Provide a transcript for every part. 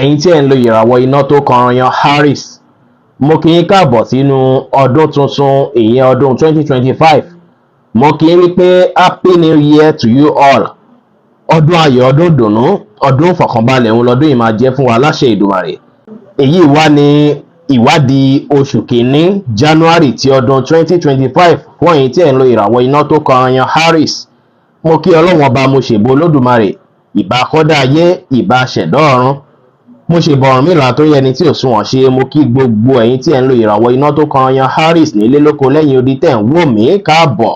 Ẹ̀yin tí ẹ̀ ń lo ìràwọ̀ iná tó kanranyan Aries, mo kí yín káàbọ̀ sínú ọdún tuntun, ìyẹn ọdún 2025. Mo kí yín wípé happy new year to you all. Ọdún ayọ̀, ọdún ìdùnnú, ọdún ìfọ̀kànbalẹ̀ òun lọ́dún yìí máa jẹ́ fún wa láṣẹ Ìdùmarè. Èyí wá ní ìwádìí oṣù kìíní, January, ti ọdún 2025, fún ẹ̀yin tí ẹ̀ ń lo ìràwọ̀ iná tó kanranyan Aries. Mo kí Ọlọ́run Ọba, mo ṣèbò Olódùmarè, ìbà kọ́dá ayé, ìbà ṣẹ̀dá ọ̀run, mo ṣe bọ̀ Ọ̀rúnmìlà tó yẹni tí ò sunwọ̀n ṣe. Mo kí gbogbo ẹ̀yin tí ẹ̀ ń lo ìràwọ̀ iná tó kanranyan Aries nílé, lóko, lẹ́yìn odi tẹ̀ ń wò mí, káàbọ̀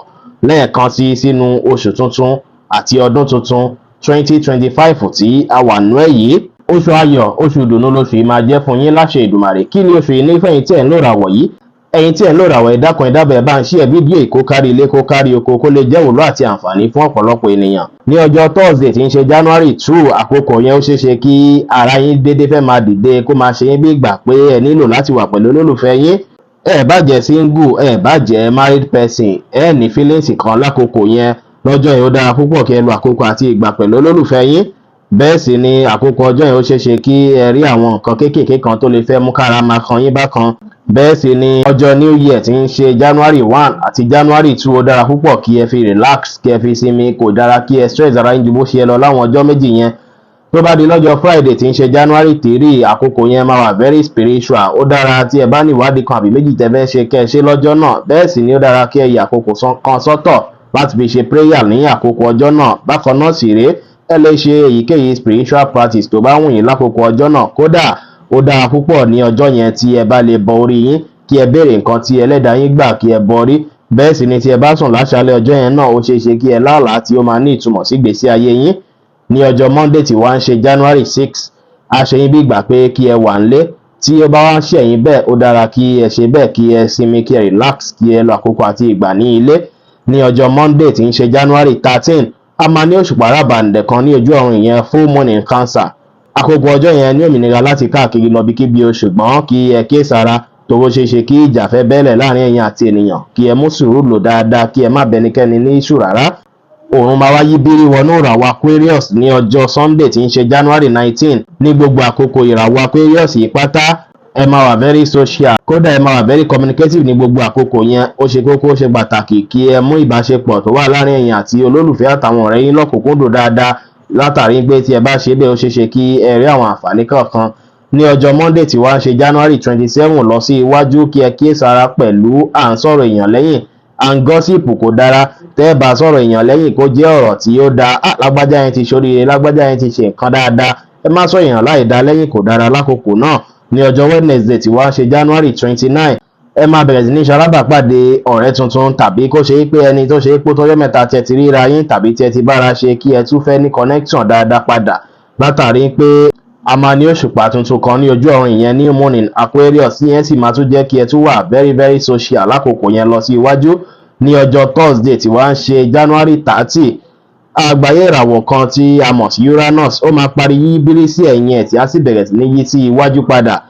lẹ́ẹ̀kan sí sínú oṣù tuntun àti ọdún tuntun 2025 tí a wà nú ẹ̀ yìí. Oṣù ayọ̀, oṣù ìdùnnú lóṣù yìí máa jẹ́ fún yín láṣẹ Ìdùmarè. Kí ni oṣù yìí ní fẹ̀yìn tí ẹ̀ ń lò ràwọ̀ yìí? Ẹ̀yin tí ẹ̀ ń lò ràwọ̀, ẹ dákun, ẹ dábàá, ẹ bá ń share fídíò yìí kó kárí ilé, kó kárí oko, kó lè jẹ́ ìwúlò àti àǹfààní fún ọ̀pọ̀lọpọ̀ ènìyàn. Ní ọjọ́ Thursday tí ń ṣe January 2, àkókò yẹn, ó ṣeéṣe kí ara yín déédéé fẹ́ máa dìde, kó máa ṣe yín bí ìgbà pé ẹ nílò láti wà pẹ̀lú olólùfẹ́ yín. Ẹ bá jẹ́ single, ẹ bá jẹ́ married person, ẹ ní feelings kan lákòókò yẹn lọ́jọ́ yẹn. Ó dára púpọ̀ kí ẹ lo àkókò àti ìgbà pẹ̀lú olólùfẹ́ yín. Bẹ́ẹ̀ sì ni àkókò ọjọ́ yẹn, ó ṣeéṣe kí ẹ rí àwọn nǹkan kéékèèké kan tó lè fẹ́ mú kára máa kan yín bákan. Bẹ́ẹ̀ sì ni ọjọ́ new year tí ń ṣe January 1 àti January 2, ó dára púpọ̀ kí ẹ fi relax, kí ẹ fi sinmi. Kò dára kí ẹ stress ara yín ju bó ṣe yẹ lọ láwọn ọjọ́ 2 yẹn. Tó bá di lọ́jọ́ Friday tí ń ṣe January 3, àkókò yẹn máa wà very spiritual. Ó dára tí ẹ bá ní ìwádìí kan àbí méjì tẹ́ fẹ́ ṣe, kẹ́ ẹ ṣe lọ́jọ́ náà. Bẹ́ẹ̀ sì ni ó dára kí ẹ yà àkókò kan sọ́tọ̀ láti fi ṣe prayer ní àkókò ọjọ́ náà. Bákan náà sì rèé, ẹ lè ṣe èyíkéyìí spiritual practice tó bá wù yín lákòókò ọjọ́ náà. Kódà, ó dára púpọ̀ ní ọjọ́ yẹn tí ẹ bá lè bọ orí yín, kí ẹ béèrè nǹkan tí ẹlẹ́dàá yín gbà kí ẹ bọ orí. Bẹ́ẹ̀ sì ni tí ẹ bá sùn láṣálẹ́ ọjọ́ yẹn náà, ó ṣeé ṣe kí ẹ lálàá tí ó máa ní ìtumọ̀ sí ìgbésí ayé yín. Ní ọjọ́ Monday tí wàá ń ṣe January 6, a ṣe yín bí ìgbà pé kí ẹ wà nílé. Tí ó bá wá ń ṣẹ̀yìn bẹ́ẹ̀, ó dára kí ẹ ṣe bẹ́ẹ̀, kí ẹ sinmi, kí ẹ relax, kí ẹ lo àkókò àti ìgbà ní ilé. Ní ọjọ́ Monday tí ń ṣe January 13, a máa ní òṣùpá rábàǹdẹ̀ kan ní ojú ọ̀run, ìyẹn full moon in Cancer. Àkókò ọjọ́ yẹn ní òmìnira láti káàkiri lọ bíkíbi o, ṣùgbọ́n kí ẹ kíyèsára, tòró ṣeé ṣe kí ìjà fẹ́ bẹ́lẹ̀ láàrin ẹ̀yin àti ènìyàn. Kí ẹ mú sùúrù lò dáadáa, kí ẹ má bẹnikẹ́ni ní issue rárá. Òòrùn máa wá yí bírí wọnú ìràwọ̀ Aquarius ní ọjọ́ Sunday tí ń ṣe January 19. Ní gbogbo àkókò ìràwọ̀ Aquarius yìí pátá, ẹ máa wà very social, kódà ẹ máa wà very communicative ní gbogbo àkókò yẹn. Ó ṣe kókó, ó ṣe pàtàkì kí ẹ mú ìbáṣepọ̀ tó wà láàrin ẹ̀yin àti olólùfẹ́ àtàwọn ọ̀rẹ́ yín lọ́kùnkúndùn dáadáa, látàrí pé tí ẹ bá ṣe bẹ́ẹ̀, ó ṣeé ṣe kí ẹ rí àwọn àǹfààní kọ̀ọ̀kan. Ní ọjọ́ Monday tí wàá ṣe January 27 lọ sí iwájú, kí ẹ kíyèsára pẹ̀lú à ń sọ̀rọ̀ èèyàn lẹ́yìn, à ń gossip. Kò dára. Tẹ́ ẹ bá sọ̀rọ̀ èèyàn lẹ́yìn, kó jẹ́ ọ̀rọ̀ tí ó dáa: "Ah, lágbájá yẹn ti ṣoríire, lágbájá yẹn ti ṣe nǹkan dáadáa." Ẹ má sọ èèyàn láì dá lẹ́yìn, kò dára lákòókò náà. Ní ọjọ́ Wednesday tí wàá ṣe January 29, ẹ máa bẹ̀rẹ̀ sí ní ṣalábàápàdé ọ̀rẹ́ tuntun, tàbí kó ṣe pé ẹni tó ṣe pé tọ́jọ́ mẹ́ta tí ẹ ti ríra yín tàbí tí ẹ ti bára ṣe, kí ẹ tún fẹ́ ní connection dáadáa padà, látàrí pé a máa ní òṣùpá tuntun kan ní ojú ọ̀run, ìyẹn new moon in Aquarius. Yẹn sì máa tún jẹ́ kí ẹ tún wà very very social lákòókò yẹn lọ sí iwájú. Ní ọjọ́ Thursday tí wàá ń ṣe January 30, àgbáyé ìràwọ̀ kan tí a mọ̀ sí Uranus, ó máa parí yí bírí sí ẹ̀yìn ẹ̀, tí a sì bẹ̀rẹ̀ sí ní yí sí iwájú padà.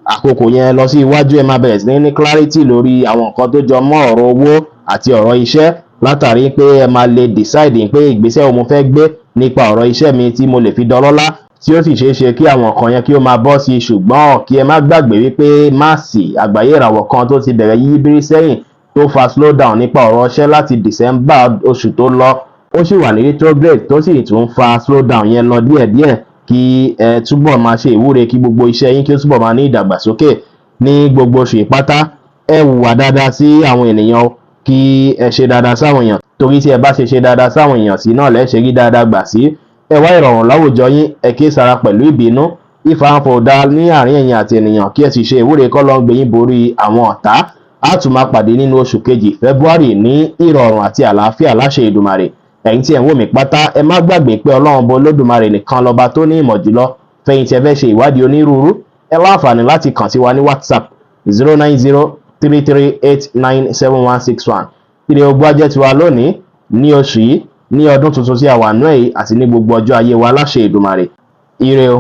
Àkókò yẹn lọ sí iwájú, ẹ máa bẹ̀rẹ̀ sí ní ní clarity lórí àwọn nǹkan tó jọ mọ́ ọ̀rọ̀ owó àti ọ̀rọ̀ iṣẹ́, látàrí pé ẹ máa lè decide pé ìgbésẹ̀ wo mo fẹ́ gbé nípa ọ̀rọ̀ iṣẹ́ mi tí mo lè fi dọlọ́lá, tí ó sì ṣeé ṣe kí àwọn nǹkan yẹn kí ó máa bọ́ sí i. Ṣùgbọ́n kí ẹ má gbàgbé wípé Mars, àgbáyé ìràwọ̀ kan tó ti bẹ̀rẹ̀ yí bírí sẹ́yìn, tó fa slow down nípa ọ̀rọ̀ iṣẹ́ láti December oṣù tó lọ, ó sì wà ní retrograde, tó sì tún fa slow down yẹn lọ díẹ̀díẹ̀. Kí ẹ túbọ̀ máa ṣe ìwúre kí gbogbo iṣẹ́ yín kí ó túbọ̀ máa ní ìdàgbàsókè ní gbogbo oṣù ìpátá. Ẹ hùwà dáadáa sí àwọn ènìyàn, kí ẹ ṣe dáadáa sáwọn èèyàn, torí tí ẹ bá ṣe ṣe dáadáa sáwọn èèyàn sí náà lẹ́ ṣe rí dáadáa gbà sí. Ẹ wá ìrọ̀rùn láwùjọ yín, ẹ kí sára pẹ̀lú ìbínú. Ìfàǹfà ò dáa ní àárín ẹ̀yin àti ènìyàn. Kí ẹ sì ṣe ìwúre kọ́ ló ń gbé yín borí àwọn ọ̀tá. A tún máa pàdé nínú oṣù kejì, February, ní ìrọ̀rùn àti àlàáfíà láṣẹ Ìdùmarè. Ẹ̀yin tí ẹ̀ ń wò mí pátá, ẹ má gbàgbé pé Ọlọ́run bọ Olódùmarè nìkan lọ́ba tó ní ìmọ̀ jùlọ. Fẹ̀yìn tí ẹ fẹ́ ṣe ìwádìí onírúurú, ẹ láǹfààní láti kàn sí wa ní WhatsApp, 09033897161. Ire ogbó ajẹ́ tiwa lónìí, ní oṣù yìí, ní ọdún tuntun tí a wà nú ẹ̀ yìí, àti ní gbogbo ọjọ́ ayé wa láṣẹ Ìdùmarè. Ire o.